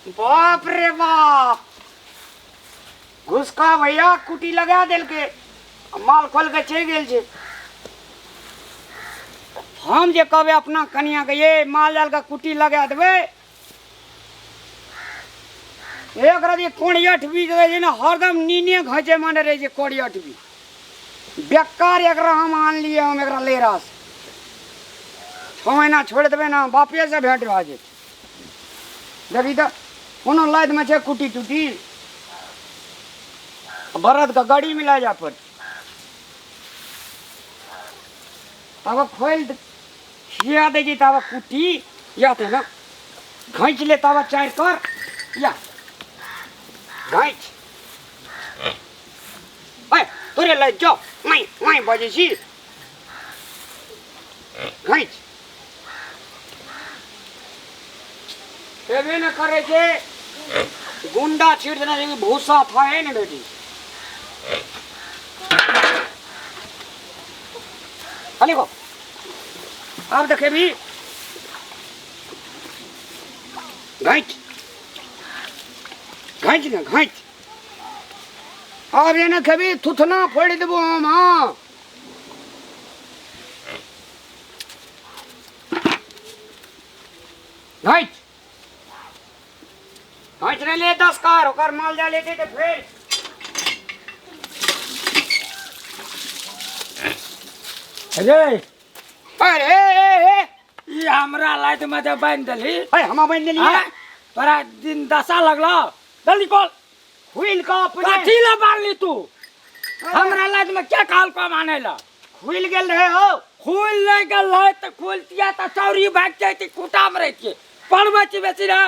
बाप रे बाप, घुसका भैया कुटी लगा देलकै, आ माल खोल के चलि गेल छै। हम जे कहबै अपना कनिया के, ये माल जाल के कुटी लगा देबै, एक रति कोड़ियठ बीज रहै छै ने, हरदम नीने घचे माने रहै छै कोड़ियठ भी बेकार। एकरा हम आनलियै, हम एकरा लेरास 6 महीना छोड़ि देबै ने, बापे से भेंट भए जेतै। देखी तऽ कोनो लादिमे छै कुटी टूटी, बरदके गाड़ी मिला जाय पड़तै। तब खोलि खिया दै छै, तब कुटी या ते ने घैंच ले, तब चारि कर या घैंच। ओए तोरे लग जाओ, मैं मैं बजै छी, घैंच हेबे ने करै छै। गुंडा छीट देना छै, भूसा था ने बेटी। खाली को आब देखेबी, घैंच घैंच ने घैंच। आब एने खेबी थुथना फोड़ि देबो हम। हाँ, घैंच घैंच नहि ले 10 कार ओकर माल जाल लेते तऽ फेर अरे अरे ए ए ए ई हमरा लाइट में जे बान्हि देलही। अरे हम बान्हि देलियै। आँय? तोरा दिन दशा लगलो, जल्दी खोल। खुलि कऽ अपने कथी ला बान्हली तू हमरा लाइट में? क्या कहल को माने ला? खुलि गेल रहे हो। खुल नहीं गेल रहे तऽ खुलतिया तऽ चौरी भागि जैती, खूटा में रहितियै। पढ़बै छी बेसी रे।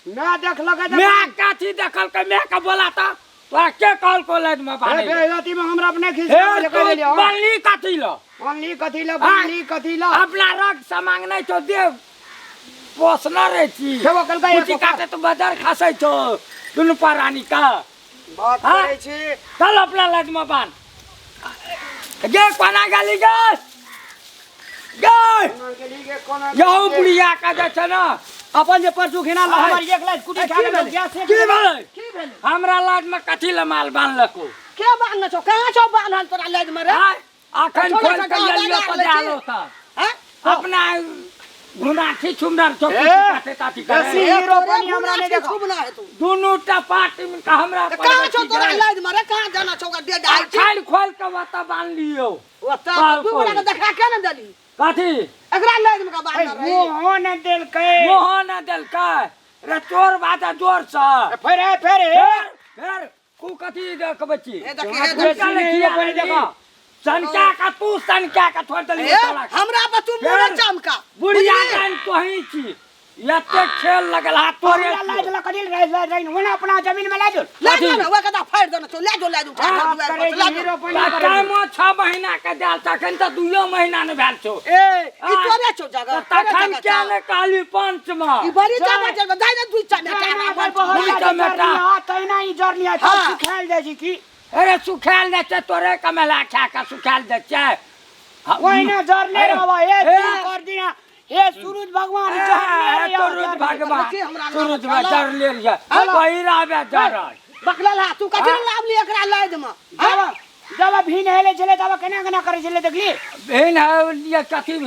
मैं देखलक है। मैं कथी देखल के? मैं के बोला था, तोरा के कहल को लाइट में बान्है ला? बेइज्जती में हमरा अपने खिस हे तू बान्हली कथी ला? बान्हली कथी ला? बान्हली कथी ला? अपना रग समांग नहीं छौ, देव पोसना रहे छी। खेबो कलका एक कुटी काटे तो बाजार खसै छौ दुनू प्राणी का बात हाँ? करै छी। चल अपना लाज में बान्ह गे। कोना गेली गे गे? कोना गेली गे, कोना यहू गेली गे? बुढ़िया का जे छै ने अपन जे परसू खेना आय। हमर एक लाख कुटी खा गेल गैस से। की भेलै? की भेलै? हमरा लाज में कथी ले माल बान्हलको? के बान्हने छौ? कहाँ छौ बान्हल तोरा लाज में रे? आय, अखन छोड़ो, खोल के छोड़ो, एलियो बाजार तऽ लै छी। जालो तऽ हैं? अपना घुनाठी छुमनर छौ ए, कुटी काटे ताटी करे। बेसी हीरो तोरे बनी हमरा नहि घुनाठी देखा। छुबना है तू। दुनू टा पार्टी में का हमरा तऽ कहाँ छौ पड़बै तोरा छी लाज में रे? कहाँ जाना छौ ओकरा दे डाल छी। अखन खोल के ओतऽ बान्हलियौ। ओतऽ कहल तू कोइ। बड़ा के देखा के ने देली? कथी? एकरा लाज में का बान्हने रही? मुँहो नहि देलकै। मोहो न देलकै रे चोर बाजा जोर से। फेर ए, फेर ए। फेर फेर कु कथी देखबै छी? हे देखी, हे तू देखी। चल किया पहिले देखा। सनका का तू सनका का छोड़ देली हे, साला के। हमरा पर तू मुँह फेर चमका। बुढ़िया बुझली? जान तोही छी, एते खेल लगल हा तोरे। हमरा लाज ला कथी रहि रहि रहि ओना अपना जमीन में लाज। ले जो ने, ओकरा कदा फाड़ि देने छौ। ले जो, ले जो, उठा बात के दुआरि करै पर से, ले छी जो। हीरो बनी करै छी। टाइमो 6 महीना के देल, तखन तऽ 2 महीना नहि भेल छौ। ए, ई तोरे छौ जगह? तऽ तोरे तखन जगह किया छौ। नहि कहली पंच मे? ई बड़ी जगह छै, जाय ने दुई चमेटा तहिना बड़। दुइ चमेटा। तहिना ई जरनी है, हाँ। सुखायल जाइ छै की? अरे सुखायल जाइ छै, तोरे कमेला खा कऽ सुखायल जाइ छै। ओहिना जरने रहबा हे ए। दिन कर दिना हे सूरज भगवान जरने रहिया, सूरज जरने। भगवान देखी हमरा सूरज नाम जरले रहिया, वही रहबे जरल। बकलल हा तू, कथी लए लाबली एकरा लाद में? जब जब भीन हेले छलै तब केना केना करै छलै देखली? बहन है लिए कथी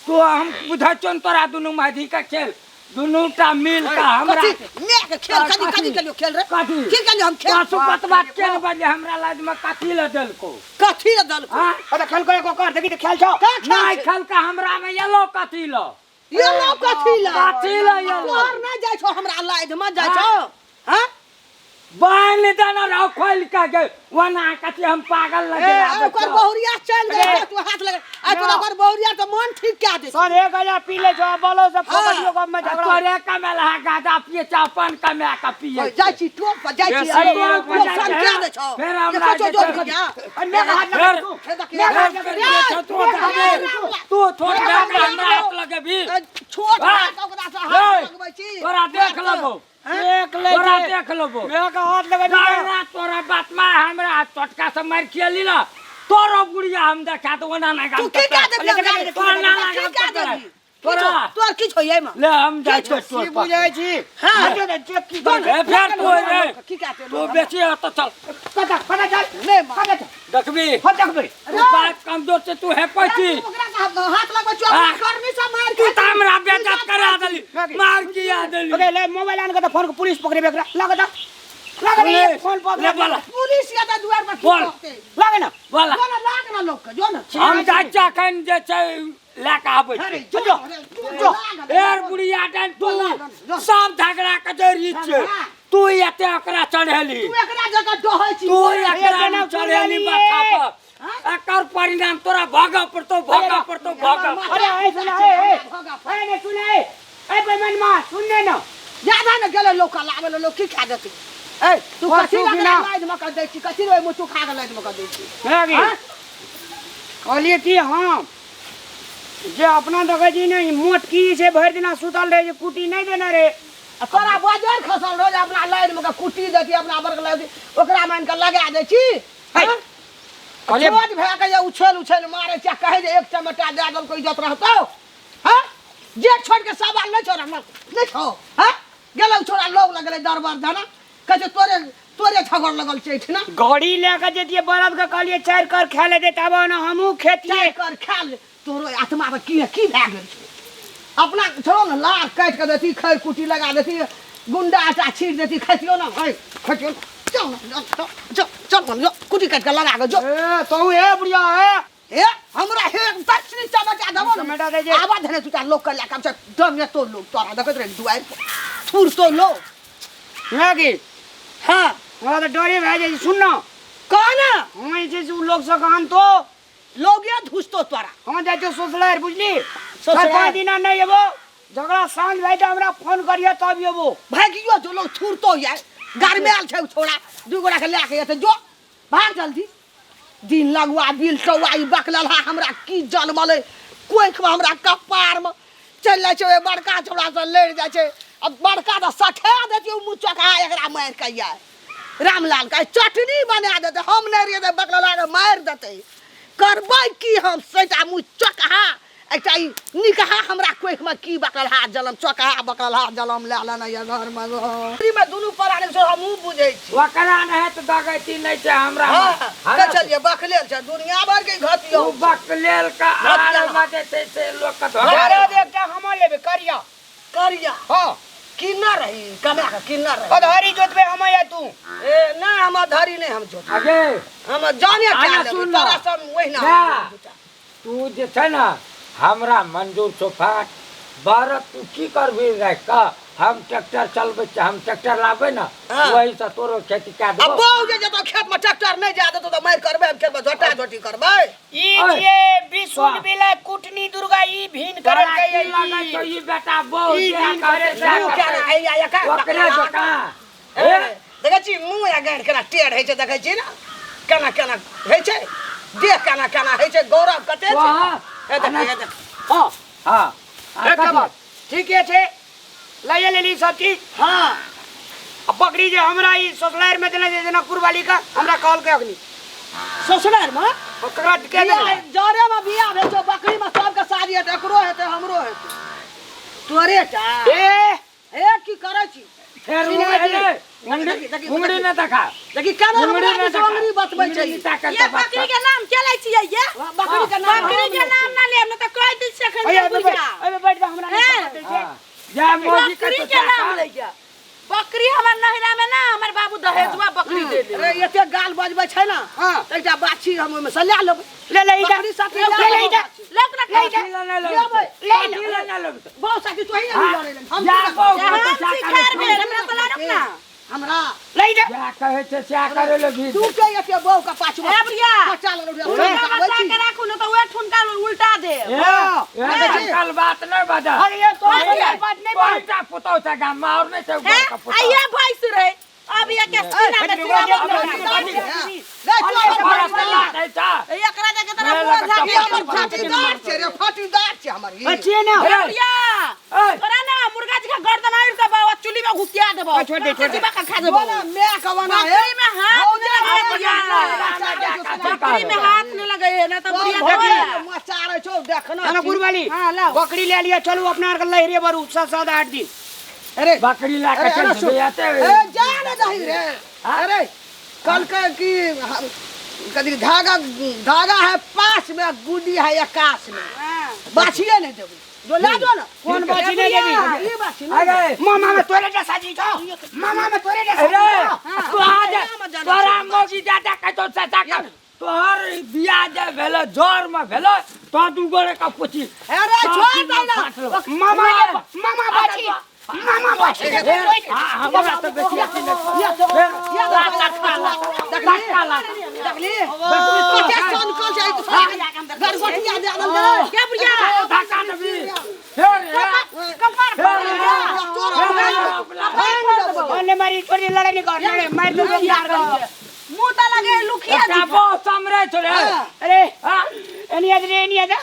तू, हम बुझै छौ तोरा दुनू माझी का खेल, दुनू टा मिल का हमरा। कथी मैं के खेल? कथी कथी के लियो खेल रे? कथी? की के लियो हम खेल? पशुपत बात के ने बजे हमरा लाज में कथी ले देलको? कथी ले देलको? हाँ? अरे खेल को एको कर देखी त खेल छौ। का खेल नहीं छै? खेल का हमरा में येलो कथी लो? ये लो कथी ले? कथी ले येलो? तोहर नहीं जाइ छौ, हमरा लाद में जाइ छौ? हां। बान्ह देना रहो खोल के गे, वना कथी हम पागल लगे ए आबै ओकर छौ। बहुरिया चल जाइ छौ, तू हाथ लगा आ तोरा ओकर बहुरिया तो मन ठीक कए दे। सर 1000 पी ले छौ बोलो से फकटियो गप में आ झगड़ा। तोरे कमेला गाजा पिए छै, अपन कमा के पिए। जाइ छी टोल पर, जाइ छी। बेसी अरे टोल पर लोग जाइ सन छै। कए दे छौ। फेर हमरा देखै छौ जे जो छै- भैया। अरे मेघ हाथ लगा फेर- तू। हे देखी, मेघ हाथ फेर लगा जे छै तू तू छोट भए के हमरा हाथ लगेबही? ए, छोट हाँ। भाई के ओकरा से हाथ ए, लगबै छी। तोरा देख लेबो। एक ले तोरा छै। देख लेबो। मेघ हाथ लगा दी। तोरा तोरा बात में हमरा चटका से मार खियली ना, तोरो बुढ़िया हम देखा तो ओना ना तू की कए देबही हमरा? तोरा ना तू की कए देबही? तोरा तोर की छौ एहिमे ले हम जाइ छियै टोल की पर बुझै छी हाँ। हटो ने, जे की करै ए, फेर तू रे की कहते तू बेसी हो तो चल कतऽ कतऽ चल नहि मार। कतऽ चल देखबी हम देखबै तू बात कमजोर छै तू हे पैसी ओकरा के हाथ लगबै छौ हाँ। अपना कर्मी सब मार तू तऽ हमरा बेइज्जत करा देली मार किया देली ओके ले मोबाइल आन के तऽ फोन के पुलिस पकड़ेबे एकरा लगे तऽ लगे ने ले, एक फोन पकड़े ले बोला। पुलिस या तऽ दुआर पर की बोल। कहतै लगे ना बोला जो ना लाग ना लोग के जो ना हम जाइ छियै अखन जे छै लए कऽ आबै अरे छी जो जो, जो जो। एर बुढ़िया डाइन तू सब झगड़ा के जड़ी छै तू एते ओकरा चढ़ेली तू एकरा जगह डहै छी तू एकरा जेना चढ़ेली सुनलियै। माथा पर एकर परिणाम तोरा भोगऽ पड़तौ भोगऽ पड़तौ भोगऽ अरे ए सुन ए ए ए ने सुन ए ए बेईमान मां सुन ने ना ज्यादा ने गेलै लोक के लाबै लोक की खा देतै ए तू और कथी तू लग बिना- लाइद मका दै छी कथी रे मुचु खा के लाइद मका दै छी हे गे कहलिए कि हम जे अपना देखै छी ने ई मोटकी जे छै भरि दिना सुतल रहै छै कुटी नहि देने रहे आ तोरा बजर खसल रोज अपना लाइद मका कुटी देती अपना बर्ग लाइद ओकरा मान के लगा दै छी है। हाँ? कहलिए छोट भए के जे उछल उछल मारे छै कहै जे एक चमटा दए देलको इज्जत रहतौ हाँ जे छोड़ के सवाल नहि छोड़ा नहि छौ हाँ गेलै छोड़ा लोग लगलै दरबार धना कहै छै तोरे तोरे झगड़ लगल छै एहिठिना गाड़ी लए कऽ जैतियै बरद के कहलिए चारि कर खाय ले दे तब ने हमहूँ खेतियै चारि कर खा ले तोरो आत्मा पर की की भए गेल छौ अपना छोड़ो ने लार काटि कऽ देती खैर कुटी लगा देती गुंडा आटा छीट देती खैतियो ना है खैतियो ना चल ना, चल चल चल ना, जो कुटी काटि कऽ लगा कऽ जो ए तू ए बुढ़िया ए हे हमरा हे दक्षिणी चमचा देबो ने चमेटा दै छै। आवा धने तू लोक के लए कऽ दम ये तो लोग तोरा देखैत रहे दुआरि पर थूर तो लोग ना की हाँ हमरा तऽ डरे भए जाइ छै सुन ना कह ना हम जे छै से ओ लोक सब आनतो लोग ये धुसतो तोरा हम जाइ छियौ सोचलै बुझली सोचलै। 4-5 दिना नहि एबो झगड़ा साँझ भए तऽ हमरा फोन करिहे तब एबो भागियो जो लोग थूरतो ये गरमायल छै छोड़ा दू गोरा के लए के एतै जो भाग जल्दी दिन लगुआ बिल टौआ ई बकलहा हमरा की जनमलै कोखिमे हमरा कपारमे चलि जाइ छै ओहि बड़का छौड़ासँ लड़ि जाइ छै आ बड़का तऽ सठा दै छै ओ मुँह चोखा एकरा मारि कऽ आइ रामलालके आइ चटनी बना देतै हम नहि रहियै तऽ बकलहाके मारि देतै करबै की हम सैटा मुँह चोकहा एकटा ई निकहा हमरा कोखिमे की बकलहा जलम चोकहा बकलहा जलम लए लेने यऽ घरमे मे दुनू परानी छै हमहूँ बुझै छी ओकरा नहि तऽ दगैती नहि छै हमरा हाँ, तऽ चलिए बकलेल छै दुनिया भर के घतियो ओ बकलेल का आर में जे छै से लोक के धोखा अरे एकटा हमर लेबै करिया करिया हाँ किन्ना रही कमा के किन्ना रही अधहरी जोतबै हम या तू ए नहि हम धरी नहि हम जोत अगे हम जाने आना क्या लेबै सुन ना। तोरा सब ओहिना ना। तू जे छै ने हमरा मंजूर छौ फाट बरद तू की करबही राखि कऽ हम ट्रैक्टर चलबै छियै हम ट्रैक्टर लाबबै ने हाँ। वही से तोरो खेती कए आ देबौ बौ जे जतऽ खेत में ट्रैक्टर नहि जा देतौ तऽ मारि करबै हम खेत में झोटा झोटी करबै ई ओए। जे बिसुन वाह। बिला कुटनी दुर्गा ई भीन तोरा करल की लगै छौ ई ई बेटा बौ ई जे दिन करे करे से मुँह केना करतै। हैया एका ओकरे जकाँ ए, देखै छी मुँह या गाँठ केना टेढ़ होइ छै देखै छी ने केना केना होइ छै देह केना केना होइ छै गौरव कते छै वहाँ हे देखी हे देखी हाँ हाँ एक बात ठीके छै लैए लेली सब चीज हाँ आ बकरी जे हमरा ई ससुरारि में देने छै जनकपुर वाली का हमरा कहलकै अखनी ससुरारि में ककरा के देने जरे में बियाह भेल छौ बकरी में सबके शादी हेतै एकरो हेतै हमरो हेतै तोरे टा ए हे की करै छी फेर सीना उंगली जी। उंगली देखी, देखी, उंगली देखी। न देखा देखी केना उंगली हमरा न दिस देखा उंगली बतबै छै उंगली नीचा कर ये के बात बकरी कर। के नाम के लै छियै ये बकरी के नाम बकरी के नाम ना लेब ना त कह दै छियै एखन अरे जे बुढ़िया अबे बैठ जा हमरा नहीं हैं? समझ दै छै हाँ। जा मौजी के बकरी तो के नाम चाका। लैया बकरी हमर नहिरा में ना हमर बाबू दहेजुआ बकरी दे ले अरे एते गाल बजबै छै ने हाँ। तऽ एकटा बाछी हम ओहिमे से लए लेबै ले ले इधर बकरी साथी ले ले इधर ले ओकरा ले खा जा। कथी लए ले लेबै। लेबै? कथी लए ले लेबै? बहु साथी तोही ने हाँ। लड़ै लए। हम जा की बहु, करबै? हम हम तो सिखार भेल हमरा तो लड़ब ना हमरा ले इधर जा कहै छै सएह करै लए भी तू के एते बहु के पाछू ए बुढ़िया बच्चा लग ठुनका बचा के राखू ना त उहे ठुनका उल्टा दे ए, ए, अंकल बात नहि बजह अरे ये तो बात नहीं बात कोईटा पुतहु छै गाममे आओर नहि छै हैं घरके पुतहु। आ ये भैंस रहे अब ये के सीना में सीना एकरा देखे तोरा मुंह झाकी हमर फाटीदार छै रे फाटीदार छै हमर ई अच्छी है ना ए बुढ़िया ए। तोरा ना मुर्गा जी का गर्दन आइर के बाबा चुली में घुसा खिसिया देबो। छोड़ दे, छोड़ दे। जीवा का खा देबो। बोला मैं कवना है बकरी में हाथ नहीं लगे, बकरी में हाथ नहीं लगे है ना तो बुढ़िया देबो। मचा रहे छौ देखना ना गुरुवाली हाँ, लाओ। बकरी ले लिया, चलू अपना आर के लहरे बरू 7 7 8 दिन। अरे बकरी ला के अरे चल अरे सुन। जेबै एते। ए जा ना दही रे। अरे कल के की कभी धागा धागा है पास में, गुडी है आकाश में। बाछिए नहीं देबी, जो ला दो ना। कोन बाछी नहीं देबी? ई बाछी नहीं। अरे मामा में तोरे जैसा जी छौ, मामा में तोरे जैसा। अरे तू आ जा, तोरा मौगी दादा कहतो चाचा का तोहर बियाह जे भेलो जोर में भेलो तो दू गोरे का पूछी। अरे छोड़ दे ना। मामा मामा बाछी, मामा बाछी। हाँ, हमरा तऽ बेसी अथी नहि। या धक्का ला। देखली कते सनकल छै गरगोटिया दे देल गेलै। क्या बुढ़िया? धक्का देबी फेर कपार ओने मारी छोरी लड़ाई नहीं कर, लड़े मार दो यार। मुंह त लगे लुखिया जी। एकटा बहुत समरे छौ रे। अरे हाँ। एनिया रे, एनिया जा।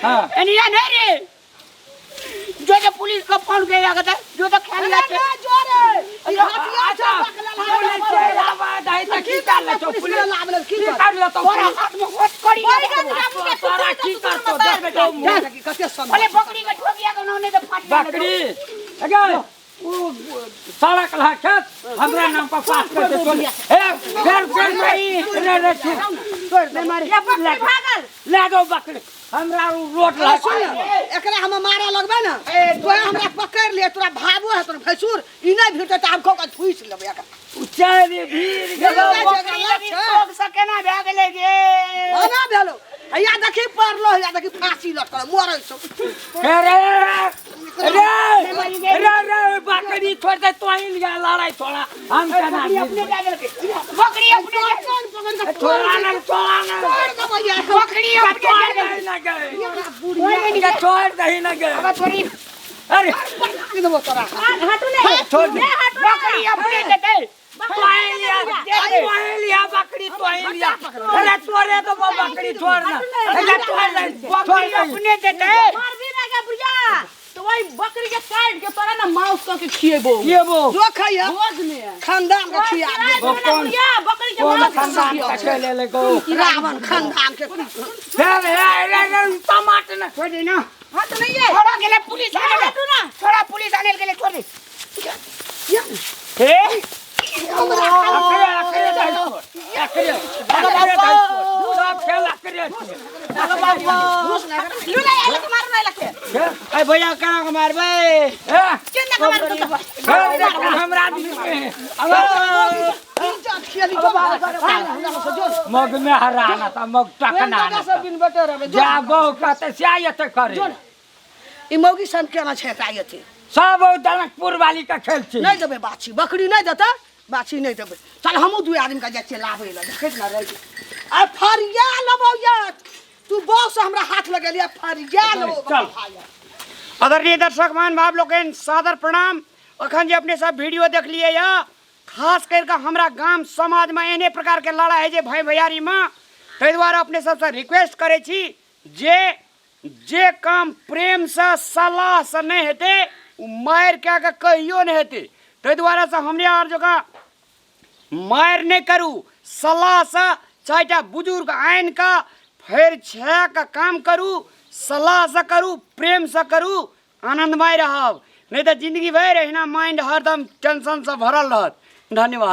हाँ। एनिया नहीं रे, जो जो पुलिस को फोन किया था जो तो ख्याल अरे जाते ना जोरे ई हथियार छै। पुलिस के आवाज आई तऽ की कर लेतौ? पुलिस पुलिस के लाब लेल की की कर कर लेतौ? तोरा हाथ में होत करी। तोरा की करतौ देखतौ मुँह। कते सन अरे बकरी के ठोकिया के नहीं तो फाट जाने दो। बकरी अगे उ सड़क लहा खेत हमरा नाम पर पास कर दे। चल ए फेर फेर रे रे ठीक। नहीं मारी। या बकरी भागल। ले दो बकरी हमरा उ रोड लहा। सुन, एकरा हम मारे लगबै ने तोरा हमरा पकड़ ले, तोरा भाबो है तोरा भैंसुर ई नहीं भेटतै तऽ हम खोका ठुसि लेबै एकरा। उ चल भीड़ गेलो। बकरी लगी ठोक सके ना भए गेलै गे। ओना भेलो, हैया देखी पड़लो, हैया देखी फांसी लटकल मरै छौ। रे रे रे रे रे बकरी छोड़ दे तो ही लिया लड़ाई थोड़ा हम केना बकरी अपने जा देलकै, बकरी अपने जा। कान पकड़ के थोड़ा ना, थोड़ा ना। तोड़ देबै यार। बकरी अपने छोड़ जा दही देलकै। ना गए, छोड़ दही ना गए। अबे तोरी अरे भाग देबो तोरा। हटू नहीं। छोड़ दे। हटू ना। बकरी अपने देतै। तो ही लिया, तो ही लिया बकरी, तो ही लिया। अरे तोरे तो वो बकरी छोड़ ना। अरे छोड़ दे, छोड़ बकरी दे। अपने देतै। मारबी ना गे बुढ़िया तो वही बकरी के काट के तोरा ना मांस क के खिएबो। ये वो जो खैया भोज में खानदान के खिया वो कौन बुढ़िया बकरी के कौन मांस खानदान का खेले ले गो? रावण खानदान के। फिर रे रे रे टमाटर ना। छोड़ दे ना। हट नहीं है। छोड़ा गेलै, पुलिस आने हटू ना। छोड़ा, पुलिस आने गेलै, छोड़ दे। हे अकरे अकरे दही छोड़, अकरे अकरे दही छोड़, सब खेल अकरे छियै। लू ले आइले के मार नहीं लखे। ए भैया केना के मारबै? ए केना के मार तो? फिर देख हमरा बीच में इज्जत खेली जो जो मग में हराना था, मग टकना ना था। बिन बटे रहबे। जाबो कहते से आयत करे। ई मौगी सन केना छै एकरा एते? सब ओ जनकपुर वाली का खेल छी। नहीं देबै बाछी, बकरी नहीं देतै, बाछी नहीं देबै। चल हमहूँ दू आदमी के जाइ छियै लाबै लए। देखैत ना रहै आ फरिया लेबौ ये तू बॉस हमरा हाथ लगेलियै, फरिया लेबौ। चल। आदरणीय दर्शक महानुभाव लोकनि, सादर प्रणाम। अखन जे अपने सब वीडियो देखलिए या खास करके हमरा गाम समाज में एहने प्रकार के लड़ाई है जे भाई भैयारी में, ताहि दुआरे अपने सबसे रिक्वेस्ट करै छी जे जे काम प्रेम से सलाह से नहीं हेतै उ मारि कए के कहियो नहीं हेतै। ताहि दुआरे से हमरे आर जकाँ मारि नहि करू, सलाह से 4टा बुजुर्ग आनि कऽ फेर छा के काम करू, सलाह से करू, प्रेम से करू, आनंदमय रहब, नहीं तऽ जिंदगी भरि एहिना माइंड हरदम टेंशन से भरल रहत। धन्यवाद।